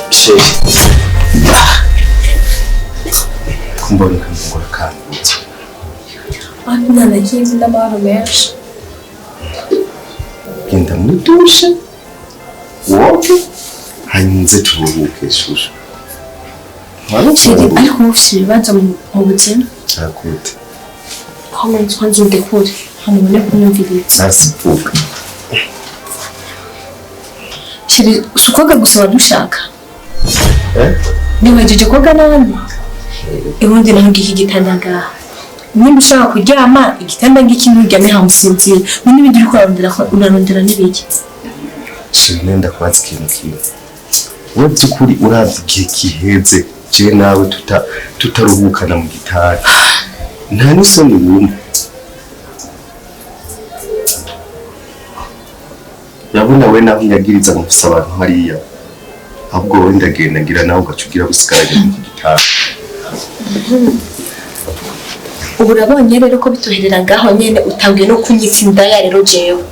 Chéri, kumbona ukangura kangutse. Nta na kimwe n'amahoro menshi. Genda muri douche woge, hanyuma uze turuhuke, chouchou. Chéri, ariko uba ufite ibibazo mu buzima. Cyakute. Kwanza undekure hano ubone kunyumviriza. Nasivuga. Chéri, si ukoga gusa wadushaka. Eh? Ntiwejeje koga nabi. Ubundi naho ngiki igitanda ngaha, nimba ushaka kuryama igitanda ngiki, nturyame hamusinzira. N'ibindi uriko urarondera, urarondera n'ibiki? Chéri, nenda kubaza ikintu kimwe. We by'ukuri uravye igihe giheze je nawe tutaruhukana mu gitanda, nta n'isoni wumva? Urabona we naho unyagiriza ngo mfise abantu hariya, ahubwo wowe ndagenda ngira nawe ugaca ugira gusigaranye muri iki gitanda. Ubu urabonye rero ko bituherera ngaho nyene, utangiye no kunyita indaya. Rero jewe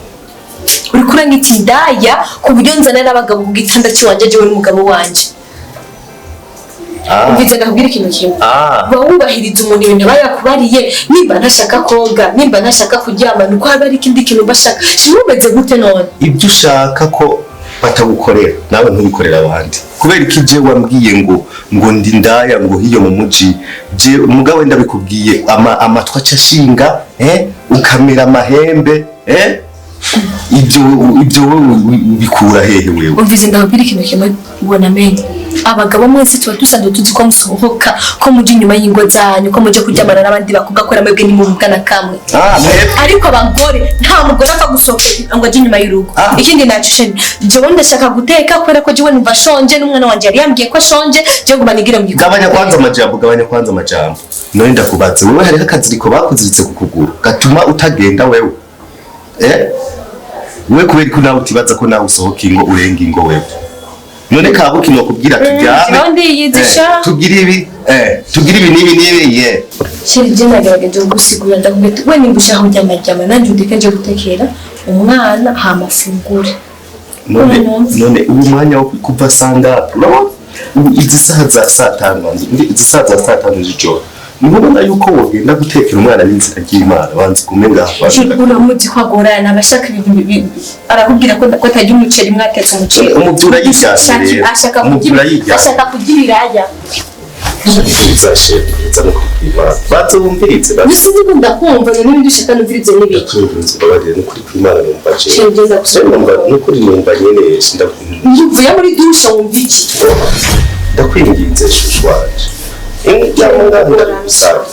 uriko uranyita indaya ku buryo nzana n'abagabo ku gitanda ciwanje, jewe n'umugabo wanje. Umvize, ndakubwira ikintu kimwe. Uba wubahiriza umuntu ibintu aba yakubariye. Nimba ntashaka koga, nimba ntashaka kuryama, nuko haba hari ikindi kintu mba ashaka. Shimumeze gute none? Ibyo ushaka ko batagukorera nawe ntubikorera abandi. Kubera ko ije wambwiye ngo ndi ndaya, ngo hiyo mu muji, je umugabo wenda bikubwiye amatwi aca ashinga, ukamera amahembe, ibyo wowe ubikura hehe wewe? Umvize, ndakubwira ikintu kimwe. Ubona amenye abagabo mwese tuba dusanzwe tuzi ko musohoka, ko muja inyuma y'ingo zanyu, ko muje kuryamana n'abandi bakobwa, kubera mwebwe ntimuvugana kamwe. Ah, mwebwe. Ariko abagore, nta mugore apfa gusohoka ngo ajye inyuma y'urugo. Ikindi naco, chéri, jewe ndashaka guteka kubera ko jewe numva shonje, n'umwana wanje yari yambwiye ko ashonje. Jewe nguma nigire mu gikoni. Gabanya kwanza amajambo, gabanya kwanza amajambo. None ndakubaze, wewe hariho akaziriko bakuziritse ku kuguru gatuma utagenda wewe? We kubera ko nawe utibaza ko nawe usohoka ingo, urenga ingo wewe? None kabuki nokubwira turyame? Jewe ndiyizisha. Tugire ibi, tugire ibi n'ibi n'ibi ye. Chéri, je nagerageje kugusigurira, ndakubwira ati we nimba ushaka kuryama, ryama, nanje undeke nje gutekera umwana hama afungure. None none ubu mwanya wo kuva sangapi? Urabona ubu izi saha za saa 5, izi saha za saa 5 z'ijoro, niho ubona yuko wogenda gutekera umwana n'inzira ry'Imana? Banza ugume ngaho. Chéri, uramuzi ko agorana, abashaka ibintu arakubwira ko atarya umuceri mwatetse umuceri. Umuvura yiryamye rero. Ashaka kurya Umuvura yiryamye. Ashaka kurya ibiraya. Umviriza chéri, umviriza no kubw'Imana, banza wumvirize, banza. Gusa ndiko ndakumva. None n'ibindi ushaka numvirize n'ibiki? Ndakwinginze, mbabarire, n'ukuri kw'Imana numva jewe. Chéri, ngeza gusa. Numva n'ukuri, numva nyene Uvuye muri douche wumva iki? Ndakwinginze, chouchou wanje, imiryango ngaho ndabigusaba.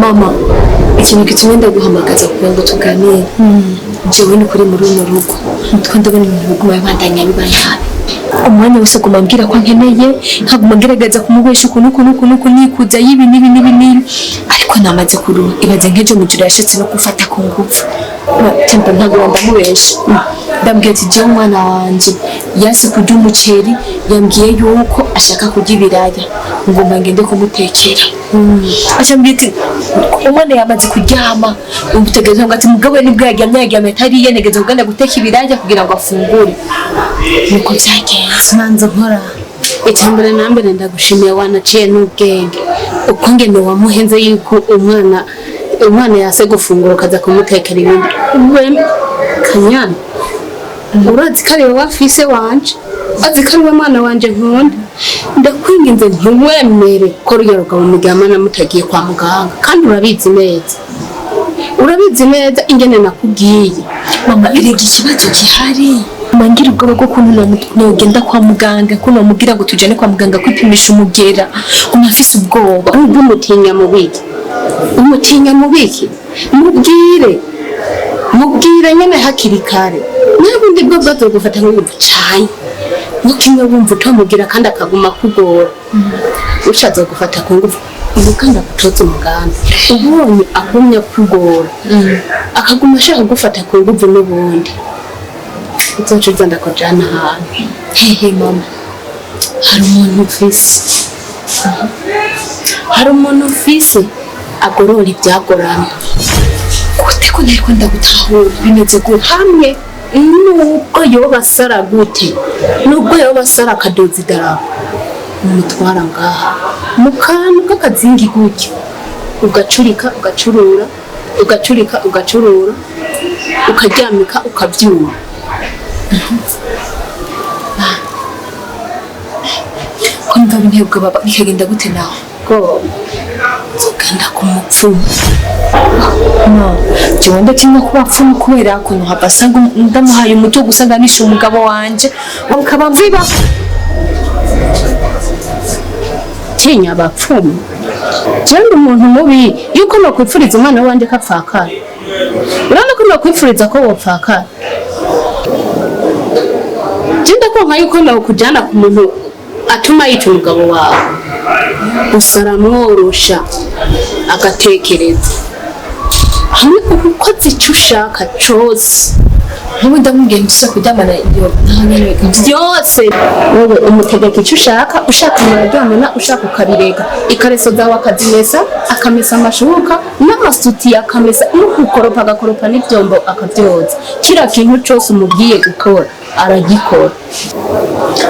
Mama, ikintu gitumye ndaguhamagaza kugira ngo tuganire, jewe ni kuri muri runo rugo two ndabona ibintu biguma bibandanya biba nabi. Umwanya wose aguma ambwira ko nkeneye, nkaguma ngerageza kumubesha ukuntu ukuntu ukuntu ukuntu, nikuza y'ibi n'ibi n'ibi n'ibi, ariko namaze kuruha. Ibaze nk'ejo mujoro yashitse no gufata ku ngufu. Temba ntabwo ndamubesha, ndambwiye ati jewe umwana wanje yasi kurya umuceri, yambwiye yuko ashaka kurya ibiraya, ngomba ngende kumutekera. Acambwiye ati umwana yamaze kuryama, ubutegereza ngo ati mugabo we nibwo yaryamye, yaryamye atariye, ntegereza kugenda guteka ibiraya kugira ngo afungure. Nuko byagenze. Manza nkora icya mbere na mbere, ndagushimiye, wanaciye n'ubwenge uko ngene wamuhenze yuko umwana yase gufungura ukaza kumutekera ibindi. We Kanyana, urazi ko ari wowe afise wanje, azi ko ari we mwana wanje nkunda. Ndakwinginze, ntiwemere ko ruriya rugabo muryamana mutagiye kwa muganga, kandi urabizi neza, urabizi neza ingene nakubwiye. Mama, erega ikibazo gihari, mangira ubwoba bwo kuntu nogenda kwa muganga, ko nomubwira ngo tujane kwa muganga kwipimisha umugera, umafise ubwoba. Umutinya mubiki? Umutinya mubiki? Mubwire, mubwire nyene hakiri kare, nabundi bwo bwazogufata nk'ibintu cane ngo kimwe wumva utamubwira kandi akaguma kugora, ushatse gufata ku ngufu. Reka ndagutoza umugambi. Ubonye agumya kugora, akaguma ashaka kugufata ku nguvu, n'ubundi uzoca uza ndakujana ahantu. Hehe mama? Hari umuntu mfise, hari umuntu mfise agorora ibyagorana. Gute? Ko ntariko ndagutahura, bimeze gute? Hamwe nubwo yoba asara gute, nubwo yoba asara akadoza idarapo, umutwara ngaha mu kantu k'akazingi gutya, ugacurika, ugacurura, ugacurika, ugacurura, ukaryamika, ukabyura. Ko numva bintebwe baba, bikagenda gute nawe? Ko nzogenda ku mupfumu. No jewe ndatinya ku bapfumu kubera ukuntu hava asanga ndamuhaye umuti wo gusanganisha umugabo wanje, ukaba mviba. Tinya abapfumu? Jewe ndi umuntu mubi yuko nokwipfuriza umwana wanje ko apfakara? Urabona ko nokwipfuriza ko wopfakara? Je ndakonka yuko nokujana ku muntu atuma yica umugabo wawe, gusa aramworosha agatekereza hamwe uba ukoze icyo ushaka cose. Nkubu ndamubwiye ntuza kuryamana, iyo nta nyene? Byose wowe umutegeka icyo ushaka. Ushaka muraryamana, ushaka ukabireka. Ikareso zawe akazimesa, akamesa amashuka n'amasutiye akamesa, no gukoropa agakoropa, n'ibyombo akabyoza. Kiriya kintu cyose umubwiye gukora aragikora.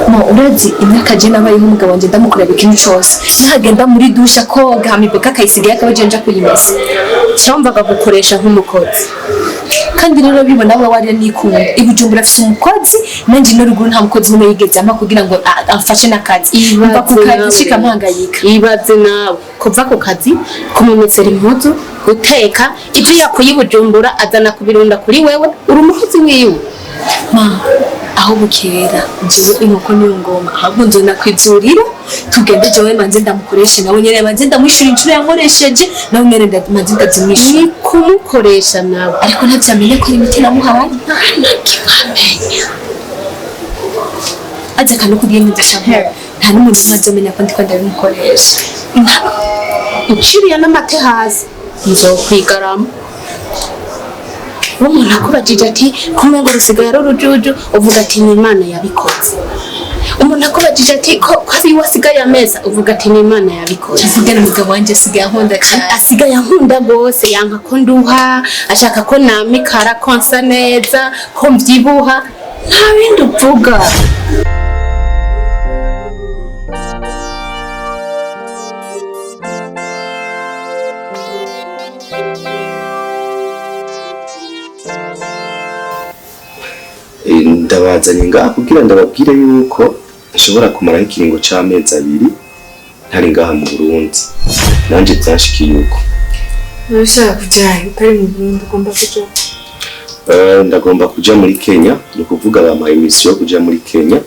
Ma, urazi imyaka je nabayeho umugabo wanje ndamukorera ikintu cose, nahagenda muri douche koga, hama iboka akayisigayo, akaba je nja kuyimesa. Cyumvaga gukoresha nk'umukozi. Kandi rero bibona we wari nikunda i Bujumbura afise umukozi, nanje no ruguru nta mukozi n'umwe yigeze ampa kugira ngo amfashe n'akazi. Mva ku kazi nshika mpangayika. Ibaze nawe, kuva ku kazi, kumumesera impuzu, guteka, ibyo yakuye i Bujumbura azana kubirunda kuri wewe, uri umukozi wiwe. Ma, aho bukera jewe inkoko niyo ngoma, ahubwo nzona kwizurira tugende, jewe manze ndamukoreshe, nawe nyene manze ndamwishura inshuro yankoresheje, nawe nyene manze ndazimwishura. Ni kumukoresha nawe. Ariko ntavyamenye ko ari imiti namuhaye. Ntakimwamenya. Azi akantu kugiye nk'udashavuye, nta n'umuntu umwe azomenya ko ndiko ndabimukoresha. Uciriye n'amate hasi nzokwigarama. Umuntu akubajije ati kumengo rusigaye ari urujuju, uvuga ati ni Imana yabikoze. Umuntu akubajije ati ko ari we asigaye ameza, uvuga ati ni Imana yabikoze. Mvugana umugabo wanje asigaye ankunda cyane. Asigaye ankunda rwose, yanka ko nduha, ashaka ko namikara, ko nsa neza, ko mbyibuha. Nta bindi uvuga. Ndabazanye ngaha kugira ndababwire yuko nshobora kumaraho ikiringo c'amezi 2 ntari ngaha mu Burundi. Nanje vyanshikiye uko. Urashaka kujayo utari mu Burundi? Ugomba kuja? Ndagomba kuja muri Kenya, ni ukuvuga bampaye mission yo kuja muri Kenya,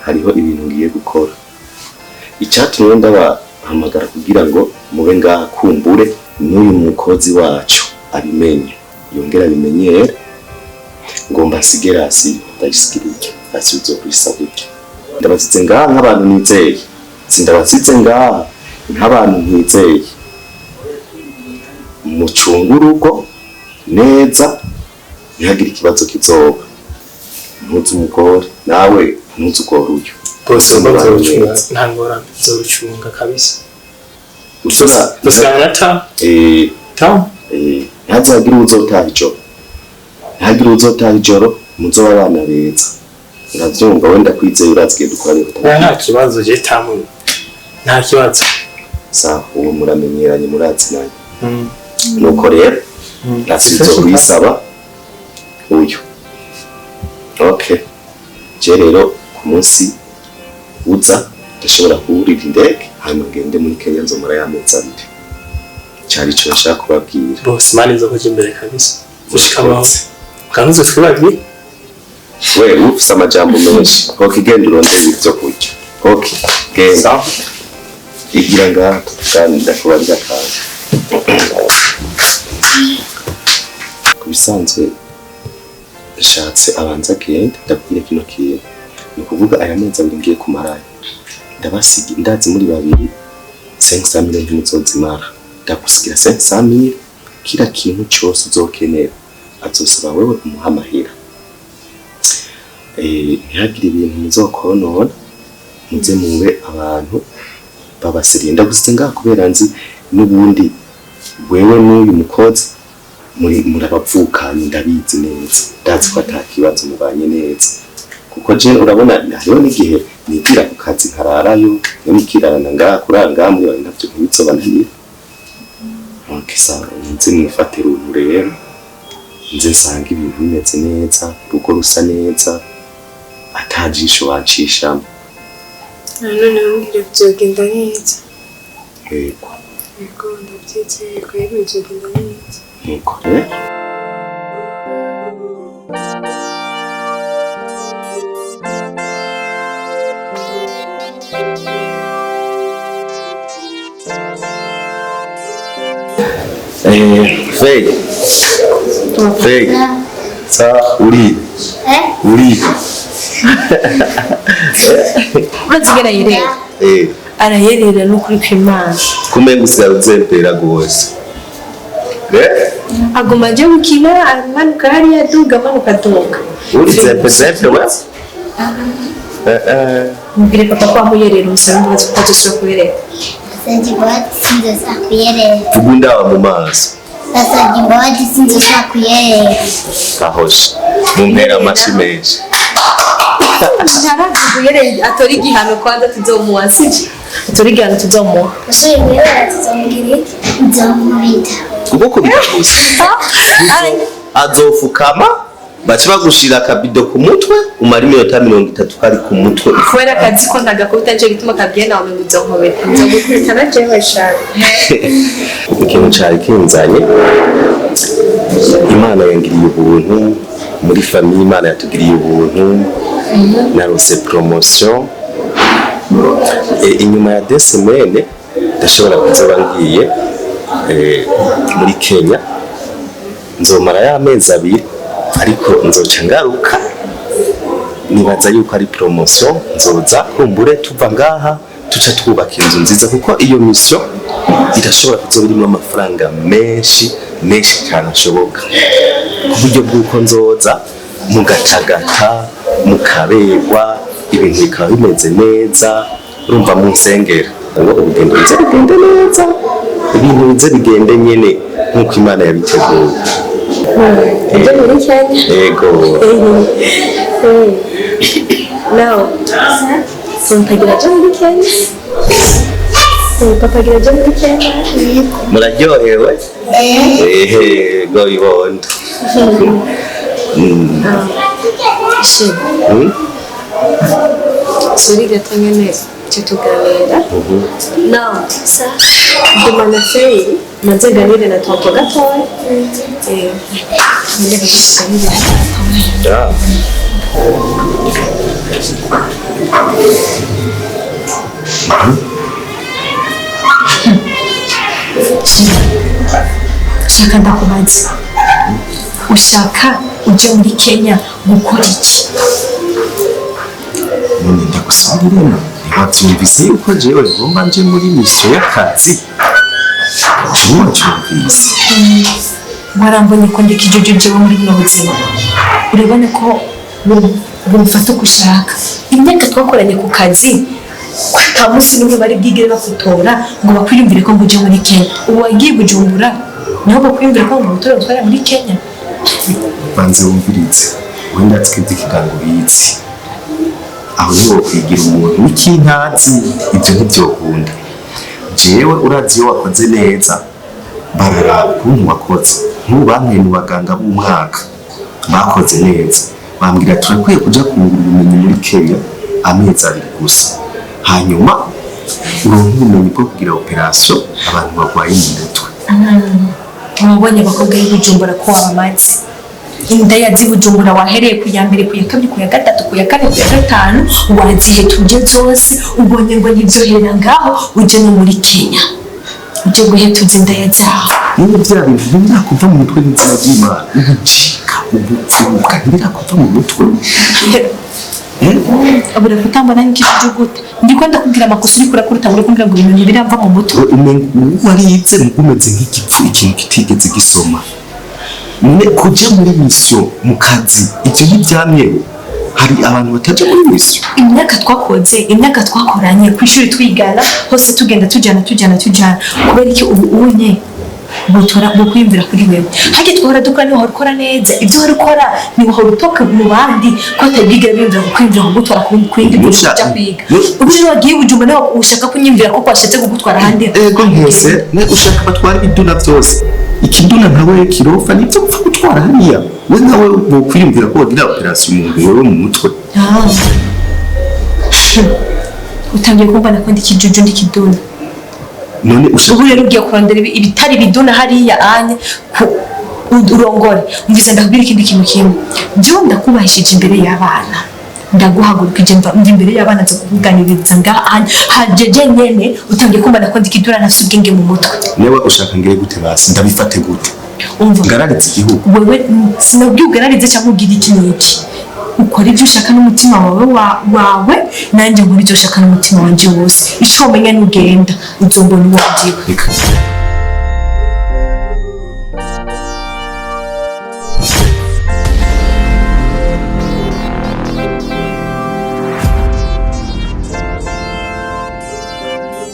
hariho ibintu ngiye gukora. Icatumye ndabahamagara kugira ngo mube ngaha, kumbure n'uyu mukozi wacu abimenye, yongere abimenyere. Ngomba nsige ration, ndayisigira iryo ration, uzokwisa gutya. Ndabasize ngaha nk'abantu nizeye, sindabasize ngaha nk'abantu ntizeye. Mucunge urugo neza, ntihagire ikibazo kizoba. Ntuzi umugore nawe, ntuzi ugora uyu. Bose Mubane nzorucunga. neza. Nta ngorane, nzorucunga kabisa. Usora. Dusigana na ta ta. Ntihazagire uwuzotaha ijoro, ntihagire uwuzotaha ijoro, muzobe abana beza. Uravyumva? Wenda kwizeye, urazi igihe dukora. Oya, nta kibazo, je tamu nta kibazo. Sawa, ubu muramenyeranye, murazinanye. Nuko rero ration kuyisaba uyu. Okay, je rero ku munsi uza ndashobora kuwurira indege, hanyuma ngende muri Kenya, nzomara y'amezi 2. Cari ico nashaka kubabwira. Bose, Imana izokuja imbere kabisa, gushika abaho kandi twibagire. We ufise amajambo menshi. Okay, genda urondere ivyo kurya. Okay, genda. Igira ngaha kandi ndakubarira akantu. Ku bisanzwe nshatse abanza agenda, ndabwire kino kintu. Ni ukuvuga aya mezi 2 ngiye kumarayo, ndabasiga, ndazi muri babiri. 500 mille ntimuzozimara, ndagusigira 500 mille, kila kintu cyose uzokenera azosaba wewe umuha amahera. Ntihagire ibintu muzokonona, muze mube abantu babasiriye. Ndagusize ngaha kubera nzi n'ubundi wewe n'uyu mukozi muri murabavukanye, ndabizi neza, ndazi ko ata kibazo, mubanye neza. Kuko je urabona hariho n'igihe nigira ku kazi nkararayo, nimukirarana ngaha kurara ngaha muri navyo ntibizobananira. Okay, sawa, nze mwifate runtu rero, nze nsanga ibintu bimeze neza, urugo rusa neza, ata jisho bancishamo. None mbwira, byogenda neza? Yego. Yego, ndabyizeye ko yego bizogenda neza. Nuko rero Fei. Fei. Sa uri. Uri. Urazigera yirera. Arayerera n'ukuri kw'Imana. Kumenga usigara uzembera gose. Aguma aje gukina, amanuka hariya aduga, amanuka aduga. Uri zempe zempe we? Mbwire papa ko wamuyerera umusaba imbabazi kuko azosubira kuyerera. Nasabye imbabazi sinzosubira kuyerera. Vuga undaba mu maso. Nasabye imbabazi sinzosubira kuyerera. Ahoshe. Mumpera amashi menshi. Ntarazi kuyerera, atora igihano kwanza tuzomuha, sivyo? Atora igihano tuzomuha. Usubiye kuyerera tuzomubwira iki? Nzomubita. Kuko kubita gusa. Azofukama baca bagushira akabido ku mutwe umara iminota 30 kari ku mutwe. Kubera akazi ko ntagakubita nico gituma kabwiye nawe ngo uzonkubita. Nzogukubita na jewe shaka. Ikintu cari kinzanye, Imana yangiriye ubuntu muri famille, Imana yatugiriye ubuntu, narose promotion. Inyuma ya 2 semaines ndashobora kuzoba ngiye muri Kenya, nzomara y'amezi 2 ariko nzoca ngaruka. Nibaza yuko ari promotion, nzoza kumbure tuva ngaha tuca twubaka inzu nziza, kuko iyo mission irashobora kuzoba irimo amafaranga menshi menshi cyane ashoboka, ku buryo bw'uko nzoza mugacagata mukaberwa, ibintu bikaba bimeze neza. Urumva munsengera ngo urugendo ruze rugende neza, ibintu bize bigende nyene nk'uko Imana yabiteguye. Ujya muri Kenya? Yego. Nawe tontagira aje muri Kenya? Papa agira aje muri Kenya? Muraryohewe? Ehe, go ibondo. Shit. Suri gato nyene tutuganira. Nawe gumana Fei, maze ganire na tonto gatoya. Nyene tuganire na tonto. Shaka ndakubaza, ushaka uje muri Kenya gukora iki? None ndagusubiremo, ntiwavyumvise yuko jewe ngomba nje muri mission y'akazi? Ntiwavyumvise? Warambonye ko ndi ikijuju jewe muri buno buzima, urabona ko bumfata uko ushaka. Imyaka twakoranye ku kazi, ko ata munsi n'umwe bari bwigere bakutora ngo bakwiyumvire ko ngo uje muri Kenya. Ubu wagiye Bujumbura, niho bakwiyumvira ko ngo utore utware muri Kenya. Banze wumvirize, wenda twebwe ikigango bizi aho niho kwigira umuntu w'ikintazi, ibyo ntibyokunda. Jewe urazi iyo wakoze neza bararaba ukuntu wakoze. Nk'ubu bamwe mu baganga b'umwaka bakoze neza bambwira turakwiye kuja kungura ubumenyi muri Kenya amezi 2 gusa, hanyuma uronke ubumenyi bwo kugira operation abantu barwaye mu mutwe. Wabonye abakobwa b'i Bujumbura ko wabamaze inda ya z'i Bujumbura, wahereye ku ya mbere, ku ya kabiri, ku ya gatatu, ku ya kane, ku ya gatanu, wazihetuje zose. Ubonye ngo ntibyoherera ngaho, uje no muri Kenya uje guhetuza inda ya zaho. Niba bya bintu ntibirakuva mu mutwe n'izina ry'Imana, ubucika ubupfuka ntibirakuva mu mutwe. Ubura kutambona nk'ikijuju gute? Ndiko ndakubwira amakosa uriko urakora, utangura kumbwira ngo ibintu ntibiramva mu mutwe. Umenga warize, umeze nk'igipfu, ikintu kitigeze gisoma. None kuja muri mission mu kazi, ivyo ntivyamyeho? Hari abantu bataja muri mission. Imyaka twakoze, imyaka twakoranye ku ishuri, twigana hose, tugenda tujyana, tujyana, tujyana, kubera iki ubu unye butora bukwiyumvira kuri wewe? Harya twahora dukora, niwahora ukora neza ibyo wahora ukora, niwahora utoka mu bandi ko atabwigera biyumvira kukwiyumvira kugutwara ku yindi muntu ujya kwiga. Ubu rero wagiye i Bujumbura, nawe ushaka kunyumvira ko washatse kugutwara ahandi. Ego, nkese ne ushaka batwara ibiduna byose, ikiduna nkawe kirofa nibyo gupfa gutwara hariya? We nkawe bokwiyumvira ko wagira opération umuntu wewe mu mutwe? Ah. Utangiye kumbona ko ndi kijuju, ndi kiduna? None ushaka Ubu rero ugiye kurondera ibitari biduna hariya anye urongore. Umvise, ndakubwira ikindi kintu kimwe. Jewe ndakubahishije imbere y'abana, ndaguhagurukije mva imbere y'abana, nza kukuganiriza ngaha anye hajeje nyene. Utangiye kumbona ko ndi kiduna, ntafise ubwenge mu mutwe? Newe ushaka ngire gute basi? Ndabifate gute? Umva. Ngararitse igihugu? Wewe sinabwiye ugararize cyangwa ubwire iki n'iki. Ukora ibyo ushaka n'umutima wawe wawe, nanjye nkora ibyo ushaka n'umutima wanje wose. Icyo wamenya, nugenda uzombona uwandiwe. Reka.